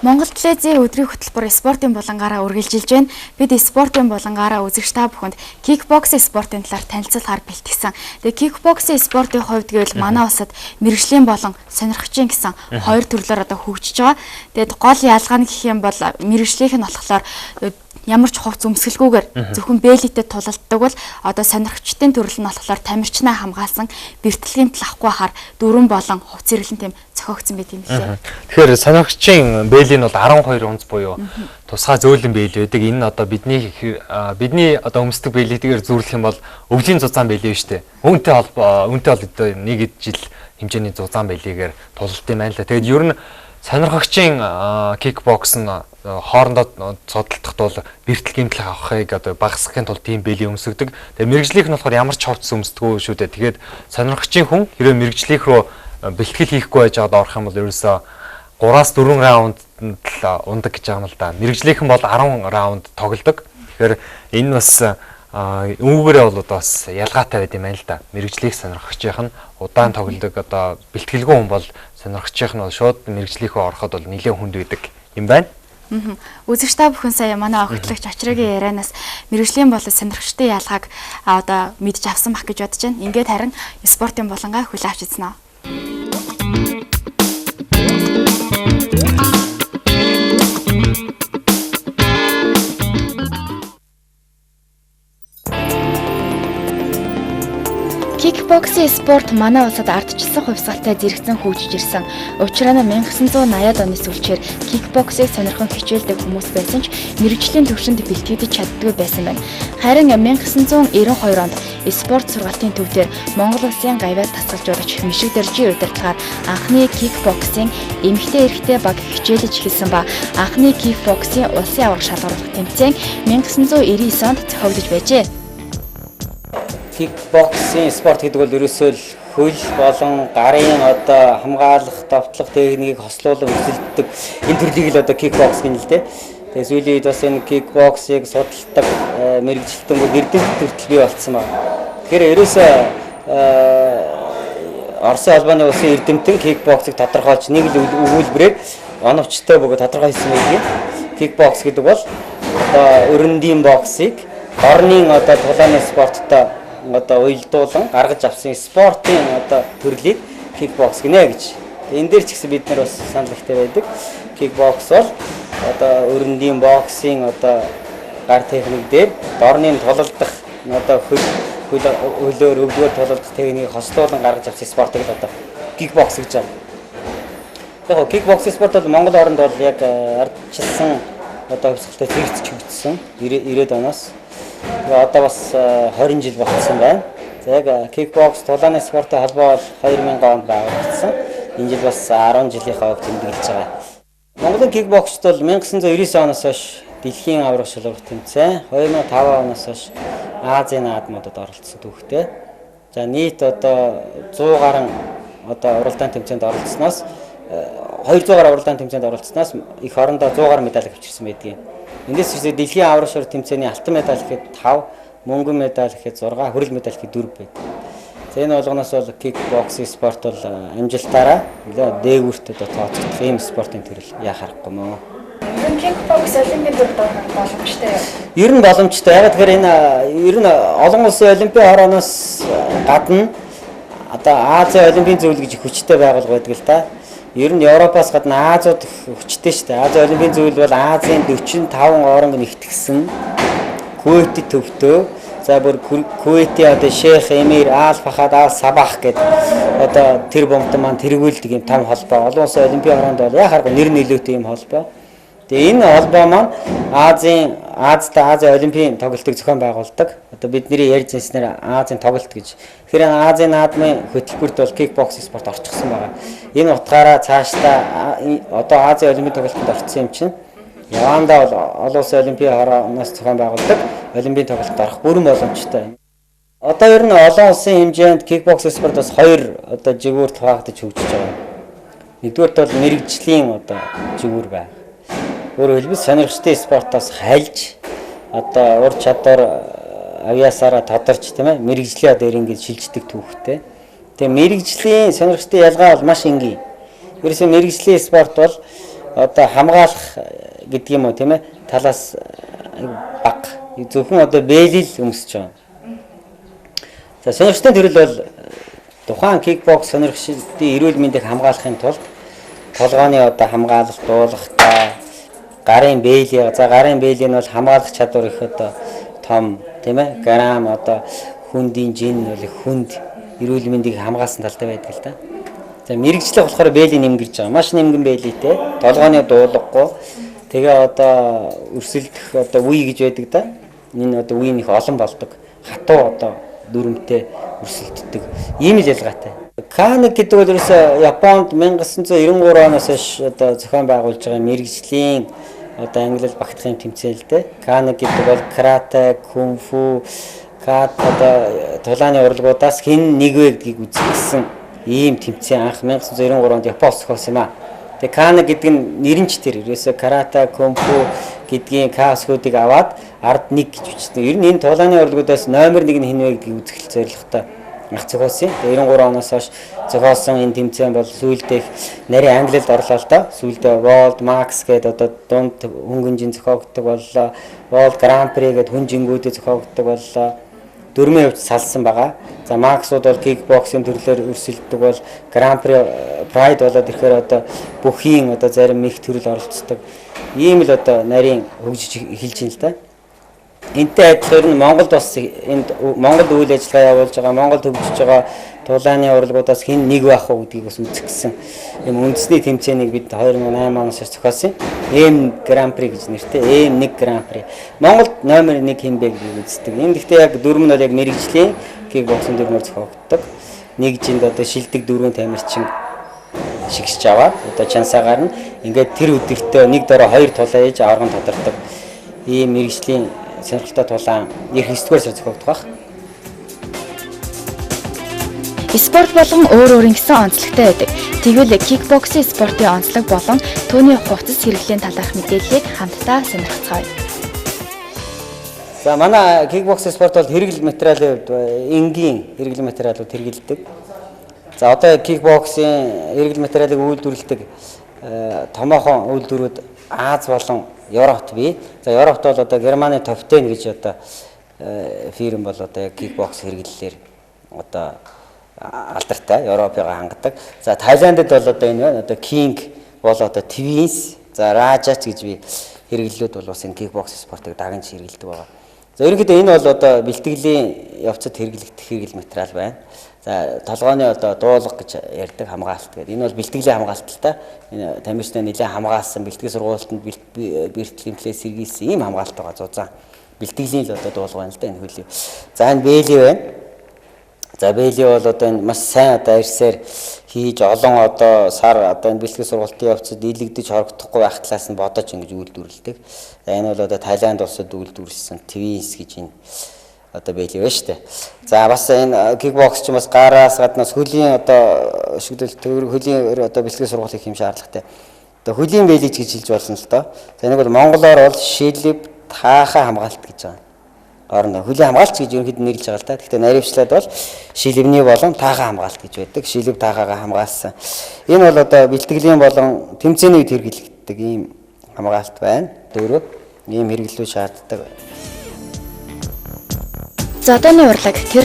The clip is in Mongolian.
Монгол телевизийн өдрийн хөтөлбөр спортын булангаараа үргэлжилж байна. Бид спортын булангаараа үзэгч та бүхэнд кикбокс спортын талаар танилцуулахаар бэлтгэсэн. Тэгээ кикбокс спортын хувьд гэвэл манай улсад мэргэжлийн болон сонирхчийн гэсэн хоёр төрлөөр одоо хөгжиж байгаа. Тэгээд гол ялгаа нь гэх юм бол мэргэжлийнх нь болохоор ямар ч хувц өмсгөлгүйгээр зөвхөн бээлийтэй тулалддаг бол одоо сонирхчдын төрөл нь болохоор тамирчнаа хамгаалсан бэртэл гэмтэл авахгүй хахаар дөрвөн болон хувц хэрэглэн тийм зохиогдсон байт юм лээ. Тэгэхээр сонирхчийн бээлий нь бол 12 унц буюу тусгай зөөлөн бээлий байдаг. Энэ нь одоо бидний одоо өмсдөг бээлийтэйгээр зүүрлэх юм бол өвлийн зузаан бээлий биш үү? Үүнтэй холбоо үүнтэй бол одоо нэг жил хэмжээний зузаан бээлийгээр тулалт юм байна л да. Тэгээд ер нь сонирхогчийн кикбокс нь хоорондоо цодолдох тул бэртэл гэмтэл авахыг одоо багасгахын тулд тийм бээлий өмсгдөг. Тэгээ мэргэжлийнх нь болохоор ямар ч хувцас өмсдөггүй шүү дээ. Тэгээд сонирхогчийн хүн хэрвээ мэргэжлийнх рүү бэлтгэл хийхгүй байж байгаад орох юм бол ерөөсөө 3-4 раунд л ундаг гэж байгаа юм л да. Мэргэжлийнхэн бол 10 раунд тоглодог. Тэгэхээр энэ бас үүгээрээ бол одоо бас ялгаатай байд юм байна л да. Мэргэжлийг сонирхогчийнх нь удаан тоглодог, одоо бэлтгэлгүй хүн бол сонирхогчийнх нь бол шууд мэргэжлийнхөө ороход бол нэлээд хүнд байдаг юм байна. Үзэгч та бүхэн сая манай огтлогч Очрогийн ярианаас мэргэжлийн болон сонирхчдын ялгааг одоо мэдж авсан бах гэж бодож байна. Ингээд харин спортын булангаа хүлээн авч изнэ. Кикбоксийн спорт манай улсад ардчилсан хувьсгалтай зэрэгцэн хөгжиж ирсэн. Учир нь 1980-ад оны сүүлчээр кикбоксыг сонирхон хичээлдэг хүмүүс байсан ч мэргэжлийн түвшинд бэлтгэгдэж чаддаггүй байсан байна. Харин 1992 онд спорт сургалтын төв дээр Монгол улсын гавьяат дасгалжуулагч Мишиг Дэржийн удирдлагаар анхны кикбоксийн эмэгтэй эрэгтэй баг хичээлж эхэлсэн ба анхны кикбоксийн улсын аварга шалгаруулах тэмцээн 1999 онд зохиогдож байжээ. Кикбоксийн спорт гэдэг бол ерөөсөө л хөл болон гарын одоо хамгаалах, довтлох техникийг хослуулан өрсөлддөг энэ төрлийг л одоо кикбокс гэнэ л дээ. Тэгээ сүүлийн үед бас энэ кикбоксыг судалдаг мэргэжилтэн бүр эрдэмтэд хүртэл бий болцсон байна. Тэгэхээр ерөөсөө Оросын холбооны улсын эрдэмтэн кикбоксыг тодорхойлж нэг л өгүүлбэрээр оновчтой бөгөөд тодорхой хийсэн байдаг. Кикбокс гэдэг бол одоо өрөндийн боксыг орны одоо тулааны спорттой одоо уялдуулан гаргаж авсан спортын одоо төрлийг кикбокс гинэ гэж. Энэ дээр ч гэсэн бид нар бас санал ихтэй байдаг. Кикбокс бол одоо өрөндийн боксын одоо гар техник дээр дорны тулалдах одоо хөлөөр өвдгөөр тулалдах техникийг хослуулан гаргаж авсан спортыг л одоо кикбокс гэж байна. Яг кикбокс спорт бол Монгол оронд бол яг ардчилсан одоо хувьсгалтай зэрэгцэж хөгжсөн 90-ад оноос. Одоо бас 20 жил болцсон байна. За яг кикбокс тулааны спортын холбоо бол 2000 онд байгуулагдсан. Энэ жил бас 10 жилийнхаа хувьд тэмдэглэж байгаа. Монголын кикбоксчд бол 1999 оноос хойш дэлхийн аварга шалралт тэмцээн, 2005 оноос хойш Азийн наадмуудад оролцсон түүхтэй. За нийт одоо 100 гаруй одоо уралдаан тэмцээнд оролцсноос 200 гаруй уралдаан тэмцээнд оролцсноос их орондоо 100 гаруй медаль авчирсан байдгийг. Эндээс ч дэлхийн аварга шалралт тэмцээний алтан медаль гэхэд 5, мөнгөн медаль гэхэд 6, хүрэл медаль гэхэд 4 байдаг. За энэ болгоноос бол кикбокс спорт бол амжилтаараа нэлээд дээгүүрт одоо тооцогдох ийм спортын төрөл яа харахгүй мөө. Ер нь кикбокс олимпийн төрөлд орох боломжтой юу? Ер нь боломжтой. Яг тэгэхээр энэ ер нь олон улсын олимпийн хорооноос гадна одоо Азийн олимпийн зөвлөл гэж их хүчтэй байгууллага байдаг л да. Ер нь Европоос гадна Азиуд их хүчтэй шүү дээ. Азийн олимпийн зөвлөл бол Азийн 45 оронд нэгтгсэн Кувейт төвтөө. За бүр Кувейтийн одоо Шейх Эмир Ал Фахад Ал Сабах гэдэг одоо тэр бомтон маань тэргүүлдэг юм том холбоо. Олон улсын олимпийн хороонд бол яа харахгүй нэр нөлөөтэй юм холбоо. Тэгээ энэ холбоо маань Азид Азийн олимпийн тоглолтыг зохион байгуулдаг. Одоо бидний ярьж ирснээр Азийн тоглолт гэж. Тэгэхээр Азийн наадмын хөтөлбөрт бол кикбокс спорт орчихсон байгаа. Энэ утгаараа цаашдаа одоо Азийн олимпийн тоглолтод орчихсон юм чинь явандаа бол олон улсын олимпийн хорооноос зохион байгуулдаг олимпийн тоглолтод орох бүрэн боломжтой. Одоо ер нь олон улсын хэмжээнд кикбокс спорт бас хоёр одоо жигүүрт хуваагдаж хөгжиж байгаа. Нэгдүгээрт бол мэргэжлийн одоо жигүүр байна. Өөрөөр хэлбэл сонирхчдын спортоос хальж одоо ур чадвар авьяасаараа тодорч тийм ээ мэргэжлийн одоо ингэж шилждэг түүхтэй. Тэгээ мэргэжлийн сонирхчдын ялгаа бол маш энгийн. Ерөөсөө мэргэжлийн спорт бол одоо хамгаалах гэдэг юм уу, тийм ээ, талаас бага. Зөвхөн одоо бээлий л өмсөж байгаа. За, сонирхолтой төрөл бол тухайн кикбокс сонирхчдын эрүүл мэндийг хамгаалахын тулд толгойн одоо хамгаалалт, дуулгатай, гарын бээлий, за гарын бээлий нь бол хамгаалах чадвар их одоо том, тийм ээ, грамм одоо хүндийн жин бол их хүнд эрүүл мэндийг хамгаалсан талтай байдаг л да. За, мэргэжлэх болохоор бээлий нэмгэрж байгаа. Маш нэмгэн бээлийтэй, толгойн дуулгагүй. Тэгээ одоо өрсөлдөх одоо үе гэж байдаг да. Энэ одоо үеийн их олон болдог. Хатуу одоо дүрмтэй өрсөлддөг. Ийм л ялгаатай. Канэг гэдэг бол ерөөсөө Японд 1993 оноос хойш одоо зохион байгуулж байгаа мэргэжлийн одоо ангилал багтахын тэмцээн л дээ. Канэг гэдэг бол карате, кунфу, кат одоо тулааны урлагуудаас хэн нэг вэ гэдгийг үзэх гэсэн ийм тэмцээн анх 1993 онд Японд зохиосон юм аа. Тэгээ канэг гэдэг нь нэрнч тэр ерөөсөө карате, кунфу гэдгийн касгуудыг аваад ард нэг гэж бичсэн. Ер нь энэ тулааны урлагуудаас номер 1 нь хэн вэ гэдгийг үзэх зорилготой анх зохиосон. Тэгээ 93 оноос хойш зохиосон энэ тэмцээн бол сүүлдээ их нарийн англид орлоо л доо. Сүүлдээ World Max гэдэг одоо дунд хөнгөнжин зохиогддог боллоо. World Grand Prix гэдэг хүн жингүүдэд зохиогддог боллоо. Дөрмийн хувьд салсан байгаа. За, Max-ууд бол кикбоксing төрлөөр өрсөлддөг бол Grand Prix Pride болоод ирэхээр одоо бүхийн одоо зарим их төрөл оролцдог. Ийм л одоо нарийн хөгжиж эхэлж байна л да. Энтэй адилхан нь Монголд бас энд Монголд үйл ажиллагаа явуулж байгаа, Монголд хөгжиж байгаа тулааны урлагуудаас хэн нэг байх уу гэдгийг бас үзэх гэсэн юм үндэсний тэмцээнийг бид 2008 оноос зохиосон. M Grand Prix гэж нэртэй. M1 Grand Prix. Монголд номер 1 хэн бэ гэдгийг үздэг. Энэ гэхдээ яг дүрм нь бол яг мэргэжлийн кикбоксing дүрмээр зохиогддог. Нэг жинд одоо шилдэг дөрвөн тамирчин шигшиж аваад одоо чансаагаар нь ингээд тэр өдөртөө нэг дороо хоёр тулаа ээж аварган тодордог. Ийм мэргэжлийн сонирхолтой тулаан эх 9-р сар зохиогдох байх. Спорт болгон өөр өөр ингэсэн онцлогтой байдаг. Тэгвэл кикбоксing спортын онцлог болон түүний хувцас хэрэглээний талаарх мэдээллийг хамтдаа сонирхцгаая. За, манай кикбокс спорт бол хэрэглэл материалын хувьд энгийн хэрэглэл материалууд хэрэглэдэг. За, одоо кикбоксing хэрэглэл материалыг үйлдвэрлэдэг томоохон үйлдвэрүүд Аз болон Европт бий. За, Европт бол одоо Германы Top 10 гэж одоо фирм бол одоо яг кикбокс хэрэглэлээр одоо алдартай Европыг хангадаг. За, Таиландд бол одоо энэ байна. Одоо King бол одоо Twins, за Rajat гэж би хэрэглэлүүд бол бас энэ кикбокс спортыг дагнж хэрэглэдэг байгаа. За, ерөнхийдөө энэ бол одоо бэлтгэлийн явцад хэрэглэгдэх хэрэгэл материал байна. За, толгойн одоо дуулга гэж ярьдаг хамгаалалт гэдэг. Энэ бол бэлтгэлийн хамгаалалт л та. Энэ тамирчнаа нэлээд хамгаалсан, бэлтгэл сургуультанд бэлтгэл сэргийлсэн ийм хамгаалалт байгаа зузаан. Бэлтгэлийн л одоо дуулга байна л да энэ хөлий. За, энэ бэли байна. За, бэли бол одоо энэ маш сайн одоо арьсаар хийж олон одоо сар одоо энэ бэлтгэл сургалтын явцад дийлэгдэж хорогдохгүй байх талаас нь бодож ингэж үйлдвэрлэдэг. За, энэ бол одоо Таиланд улсад үйлдвэрлэсэн Twins гэж энэ одоо бэли байна шүү дээ. За, бас энэ кикбокс ч бас гараас гаднаас хөлийн одоо өшигдөл төр хөлийн одоо бэлтгэл сургалт хийх юм шаардлагатай. Одоо хөлийн бэлиж гэж хэлж болно л доо. За, нэг бол монголоор бол шилб таахаа хамгаалт гэж байгаа. Орондоо хөлийн хамгаалт гэж ерөнхийдөө нэрлэж байгаа л та. Гэхдээ наривчлаад бол шилбний болон таахаа хамгаалт гэж байдаг. Шилб таахаагаа хамгаалсан. Энэ бол одоо бэлтгэлийн болон тэмцээний үед хэрэглэгддэг ийм хамгаалт байна. Дөрөв ийм хэрэглүү шаарддаг. Зодооны урлаг тэр